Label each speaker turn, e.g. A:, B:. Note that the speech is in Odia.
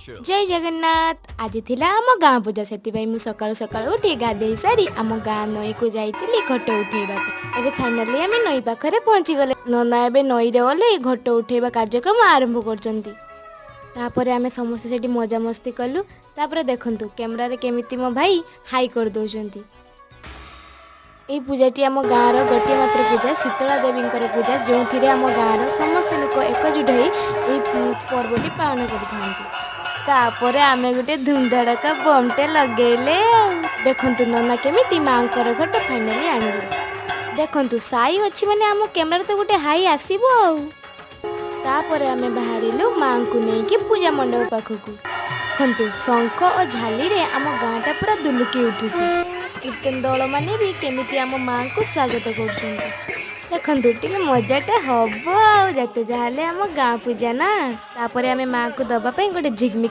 A: ଜୟ ଜଗନ୍ନାଥ। ଆଜି ଥିଲା ଆମ ଗାଁ ପୂଜା। ସେଥିପାଇଁ ମୁଁ ସକାଳୁ ସକାଳୁ ଉଠି, ଗାଧେଇ ସାରି ଆମ ଗାଁ ନଈକୁ ଯାଇଥିଲି ଘଟ ଉଠେଇବାକୁ। ଏବେ ଫାଇନାଲି ଆମେ ନଈ ପାଖରେ ପହଞ୍ଚିଗଲେ। ନନା ଏବେ ନଈରେ ଓହ୍ଲେଇ ଘଟ ଉଠେଇବା କାର୍ଯ୍ୟକ୍ରମ ଆରମ୍ଭ କରୁଛନ୍ତି। ତାପରେ ଆମେ ସମସ୍ତେ ସେଠି ମଜାମସ୍ତି କଲୁ। ତାପରେ ଦେଖନ୍ତୁ, କ୍ୟାମେରାରେ କେମିତି ମୋ ଭାଇ ହାଇ କରିଦେଉଛନ୍ତି। ଏଇ ପୂଜାଟି ଆମ ଗାଁର ଗୋଟିଏ ମାତ୍ର ପୂଜା, ଶୀତଳା ଦେବୀଙ୍କର ପୂଜା, ଯେଉଁଥିରେ ଆମ ଗାଁର ସମସ୍ତ ଲୋକ ଏକଜୁଟ ହୋଇ ଏହି ପର୍ବଟି ପାଳନ କରିଥାନ୍ତି। ତାପରେ ଆମେ ଗୋଟେ ଧୁମଧଡ଼କା ବମ୍ଟେ ଲଗେଇଲେ। ଆଉ ଦେଖନ୍ତୁ, ନନା କେମିତି ମାଙ୍କର ଘଟ ଫାଇନାଲି ଆଣିଲେ। ଦେଖନ୍ତୁ, ସାଇ ଅଛି ମାନେ ଆମ କ୍ୟାମେରାରେ ତ ଗୋଟେ ହାଇ ଆସିବ। ଆଉ ତାପରେ ଆମେ ବାହାରିଲୁ ମାଙ୍କୁ ନେଇକି ପୂଜା ମଣ୍ଡପ ପାଖକୁ। ଦେଖନ୍ତୁ, ଶଙ୍ଖ ଓ ଝାଲିରେ ଆମ ଗାଁଟା ପୁରା ଦୁଲୁକି ଉଠୁଛି। କୀର୍ତ୍ତନ ଦଳମାନେ ବି କେମିତି ଆମ ମାଙ୍କୁ ସ୍ୱାଗତ କରୁଛନ୍ତି। ଦେଖନ୍ତୁ, ଟିକେ ମଜାଟା ହବ ଆଉ, ଯେତେ ଯାହାହେଲେ ଆମ ଗାଁ ପୂଜା ନା। ତାପରେ ଆମେ ମାଙ୍କୁ ଦବା ପାଇଁ ଗୋଟେ ଝିକମିକ